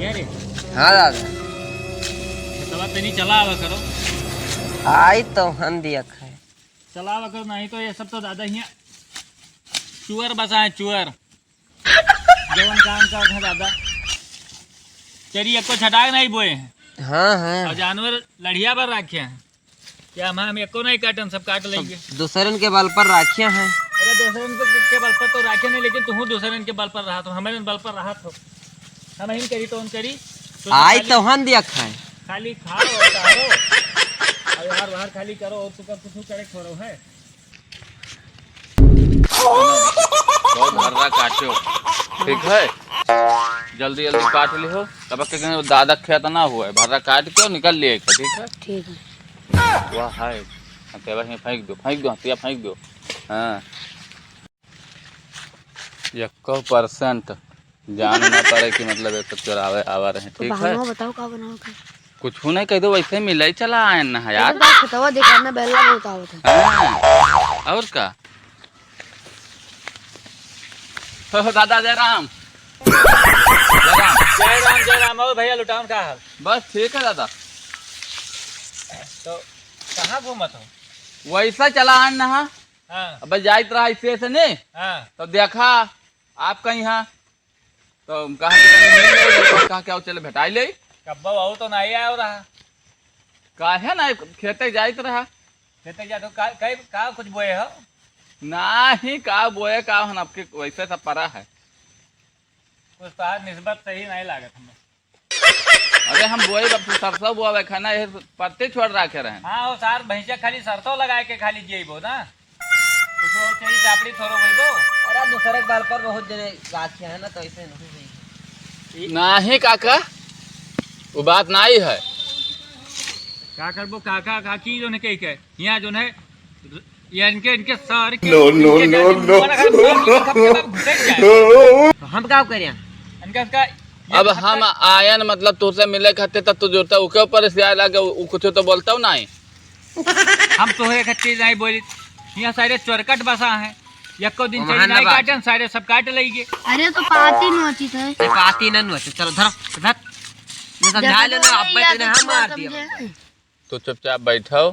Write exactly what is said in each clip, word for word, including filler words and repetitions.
अरे, हाँ दादा। खेतवा तनी चला आवा करो। आई तो हम दिया खाए। चला आवा करो, नहीं तो ये सब तो दादा हियाँ चुअर बसा है, चुअर। जवन काम का है दादा, चरी एको छटाक नहीं बोए हैं। हाँ, हाँ। और जानवर लड़िया पर रखे हैं। क्या हम, हम एको नहीं काटन, सब काट लेंगे। दूसरन के बल पर राखिया हैं। अरे दूसरन के, के बल पर तो राखे नहीं, लेकिन तुहूँ दूसरन के बल पर रहा तो, हमारे बल पर रहा तो। हम ही करी तो हम करी। तो आई खाली, तो हन दिया खाए। खाली खाओ और टहरो। और यार बाहर खाली करो और तुका कुछ करे छोड़ो है। बहुत भर्रा काटो, ठीक है? जल्दी जल्दी काट लिहो, तब के कहीं दादा खेत ना हुआ है। भर्रा काट के निकल लिए, ठीक है? ठीक है। वह है, हथिया वहीं फेंक दो, फेंक दो, हथिया फेंक दो। हाँ, एको परसेंट जान ना पड़े कि मतलब एक चोरावे आवा रहे, तो ठीक है? बहाना बताओ, का बनाओ का? कुछ नहीं कह दो, वैसे मिलाई चला आए ना यार। तो खेतवा देखा ना, बेला बहुत आवत है। हाँ, और का? हो, हो, दादा जय राम। जय राम। जय राम, जय राम। और भैया लुटाउन का हाल? बस ठीक है दादा। तो कहाँ घूमत हो? वैसा चला आन ना। हाँ। अब जाइत रहा इसे से नहीं। हाँ। तो देखा आप कहीं हाँ। तो कहा कि तनी मिल ले, कहा क्या चले भेटाई ले। कब्बा बहू तो नहीं आयो रहा। काहे ना खेते जाइत रहा। खेते जा तो का, का, का कुछ बोए हो? नाही, का बोए, का हम आपके वैसे सब परा है। कुछ तो आज निस्बत सही नहीं लागत हमें। अरे हम बोए, अब सरसों बोआवे खाना, ये पत्ते छोड़ रखे रहे। हाँ, वो सार भैंसिया खाली सरसों लगाए के खाली जियबो ना। कुछ वो तेरी चापड़ी थोड़ो बोइबो। अरे दूसरे के बाल पर बहुत जने गाछिया है ना, तो ऐसे नहीं हुई। नाही काका, वो बात नहीं है। का करबो काका, काकी जो ने कही के, यहाँ जो ने, ये इनके, इनके सारे के, No, no, इनके no, जाति no। मुंह लगा, मुंह लगा, घुसे जाए। तो हम का करें? इनका इसका, ये अब बात हम का आयन, मतलब, तुझसे मिले खाते, तब तो जोड़ता, ओके ऊपर से आए लागे, उ, कुछ तो बोलता हूँ नहीं। हम तोहरे खातिर नहीं बोली, यहाँ सारे चोरकट बसा हैं, यक्को दिन वहाँ चली ना नहीं बात। काटन, सारे सब काट लेंगे। अरे तो पाती नोचित है। ए, पाती ना नोचित, चलो धरो, धर। मैं समझा जब लो ना, बोले अब्बा या तेने तो हम पूरा मार दिया। समझे। तो चुपचाप बैठो,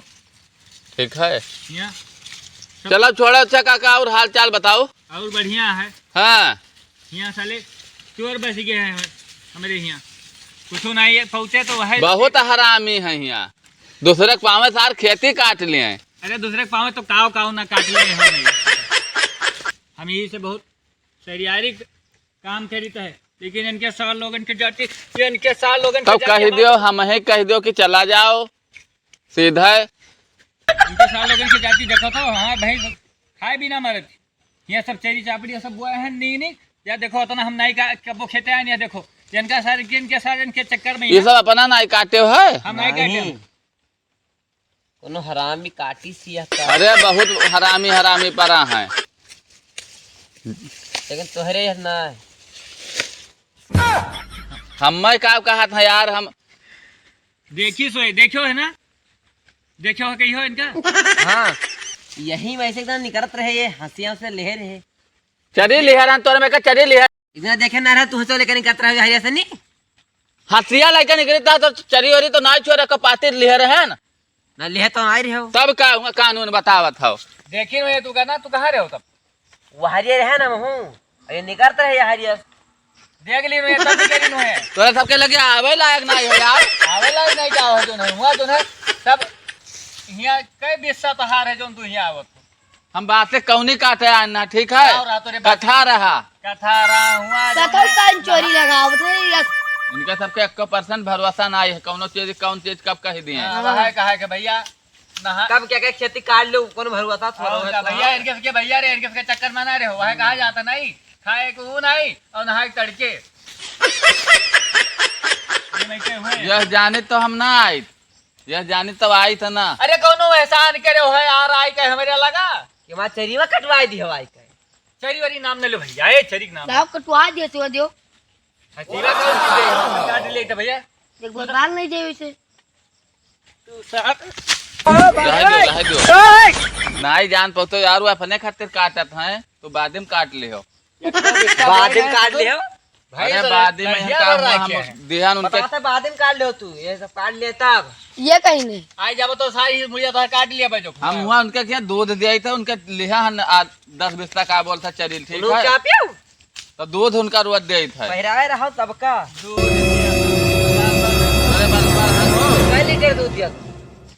ठीक है? यहाँ चलो छोड़ो, अच्छा काका, और हाल चाल बताओ। और बढ़िया है। हाँ। यहाँ साले चोर बस गए हैं हमारे यहाँ। कुछ नहीं है, पहुँचे तो है। बहुत हरामी है यहाँ। दूसरे के पावे सार खेती काट लिए हैं। अरे दूसरे के पावे तो काव काव ना काट लिए हो नहीं। हम यही से बहुत तैयारी काम करीत है, लेकिन इनके सार लोगन के जाति, ये इनके सार लोगन के तब जाति कह दियो, हमारे हम ही कह दियो कि चला जाओ सीधा। इनके सार लोगन के जाति देखो तो, हाँ भाई, खाए भी ना मरत। ये सब चेरी चापड़ी, ये सब बोए हैं, नी, नी। या देखो, इतना हम नहीं का, कबो खेते आए, या देखो, इनका सार, इनके सार, इनके चक्कर में ये ही सब अपना नहीं काटे हो है? हम नहीं काटे। नहीं। कोनो हरामी काटी सिया का। अरे बहुत हरामी, हरामी परा है। लेकिन तोहरे यह ना है। हम मैं का कहत है यार, हम देखी सोए, देखो है ना, देखो है कहीं हो इनका। हाँ, यही वैसे एकदम निकलत रहे, ये हंसिया से लेहे रहे। चरी लिहर हन तोरे में का चरी लिहर। इतना देखे ना रहा, तू हंसो लेकर निकलत रहा हरिया से नहीं। हंसिया लेकर निकलता तो चरी वरी तो ना छोड़ के पाती लिहर है ना। ना लिहे तो आई रहे हो। तब का हुआ कानून बतावत हो। देखी हुए तू का ना, तू कहाँ रहे हो तब? वो हरिया रहे ना हूँ। अरे निकलत रहे हरिया। देख ली मैं तब निकली नु है। तोरे सबके लगे आवे लायक नहीं हो यार। आवे लायक नहीं क्या हो जो नहीं हुआ जो है। सब यहाँ कई बिस्सा तहार है जो तू यहाँ आवत हो। हम बात से कौनी काटे आना, ठीक है? और रातों रे बात कथा रहा। कथा रहा हुआ जो कथल है। कान चोरी लगावत है, यस। इनका सबके एक परसेंट भरोसा ना है, कौनो चीज, कौन चीज कब कह दिए। हाँ, वह है, कहा है कि भैया, नहा कब क्या क्या खेती काट लो, कौन भरोसा थोड़ा और है, का तो भैया, हाँ। इनके सबके भैया रे, इनके सबके चक्कर में ना रहे हो, वह कहा जाता नहीं, खाए को वो नहीं, और नहाए तड़के। ये नहीं के हुए। यह जाने तो हम ना आए। यह जानी तब आई था ना। अरे कौनो एहसान करे हो यार, आई के हमरे लगा। कि वहाँ चरीवा कटवाई दी हवाई के। चरी वाली नाम न लो भैया, ए चरी के नाम। लाओ कटवा दियो, तो दियो। हाँ, चीरा का उसी दे, काट ले तो भैया। एक बार बाल नहीं दे उसे। तू साहब। रह दो, रह दो। नाई जान पो तो यार, वो अपने खातिर काटत हैं, तो बाद में काट ले हो। बाद में काट ले हो। भाई, अरे, तो बाद में बढ़िया इनका बन रहा हुआ हम क्या है? दिहन उनके बताते बाद में काट लो तू, ये सब काट लेता अब। ये कहीं नहीं। आई जाबो तो सारी मुझे तो काट लिया भाई जो हम हुआ। हुआ उनके क्या दूध दिया ही था, उनके लिहा हन आ, दस बीस तक आ बोलता चरिल, ठीक लोग है? क्या पियो? तो दूध उनका रोज दिया ही था। पहिराए रहो तब का। अरे, बस, बस, बस, हो। कै लीटर दूध दिया था?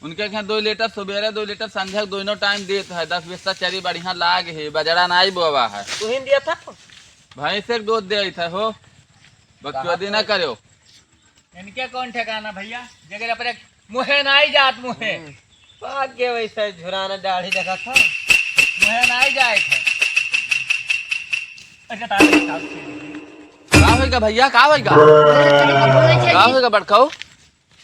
उनके क्या दो लीटर सुबेरे, दो लीटर संझा, दोनों टाइम देत है। दस बीस तक चरी बढ़िया लाग है, बजड़ा नाई बोवा है। तू ही दिया था? भैंस एक दूध दे था हो, बकचोदी ना करो। इनके कौन ठिकाना भैया, जगह पर एक मुहे नाई जात मुहे। हम्म। पाक के वैसे झुराना दाढ़ी देखा था। मुहे नाई जाए था। अच्छा, तार, तार। का होइगा भैया, का होइगा? का होइगा बड़काऊ?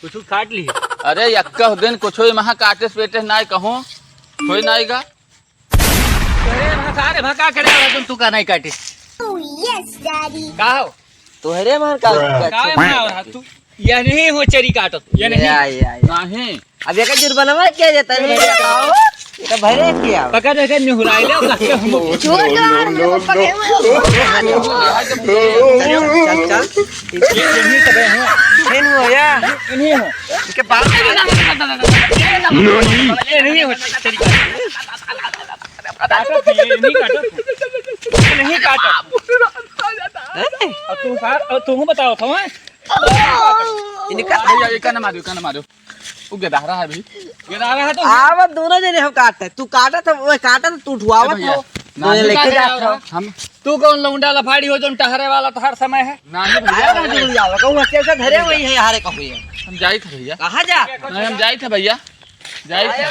कुछ काट ली। अरे, यक्का दिन कुछ होई, महा काटे से पेटे नाई कहूँ, होई नाई गा। अरे, भा, सारे भा का करे वाला तुम, तू का नाई काटे? Oh, yes, daddy। का हो? तोहरे मार का का काटे? मार रहा तू? यह नहीं हो चरी काटत, यह नहीं। या, या, या। नहीं। अब एक जुर्माना क्या जाता है भैया, का हो? ये तो भरे किया। पकड़, पकड़, निहुराई ले, उसके हम छोड़ दो यार, मेरे को पकड़े हुए हो। चल, चल। ये नहीं सब है, हाँ। ये नहीं हो या? ये नहीं हो। इनके बाप ये नहीं हो, चल। काटो, ये नहीं काटो। ये नहीं काटो। हैं? अब तुम साथ, अब तुम बताओ, तो हैं? इनका भैया, ये का ना मारो, का ना मारो। वो गदहरा है भाई। गदहरा है तो आवा दोनों जने हम काटते। तू काटत है, वो काटत, तू उठवावत भैया, हो। ना दोनों ही लेके काटे जात हो। हम तू कौन लौंडा लफाड़ी हो, जोन टहरे वाला तो हर समय है? ना ही भैया। आवा ना, तू आवा। कहूँ हत्या से धरे वही है, हारे कहूँ है। हम जाई थे भैया। कहाँ जा? नहीं, हम जाई थे भैया। जाई थे।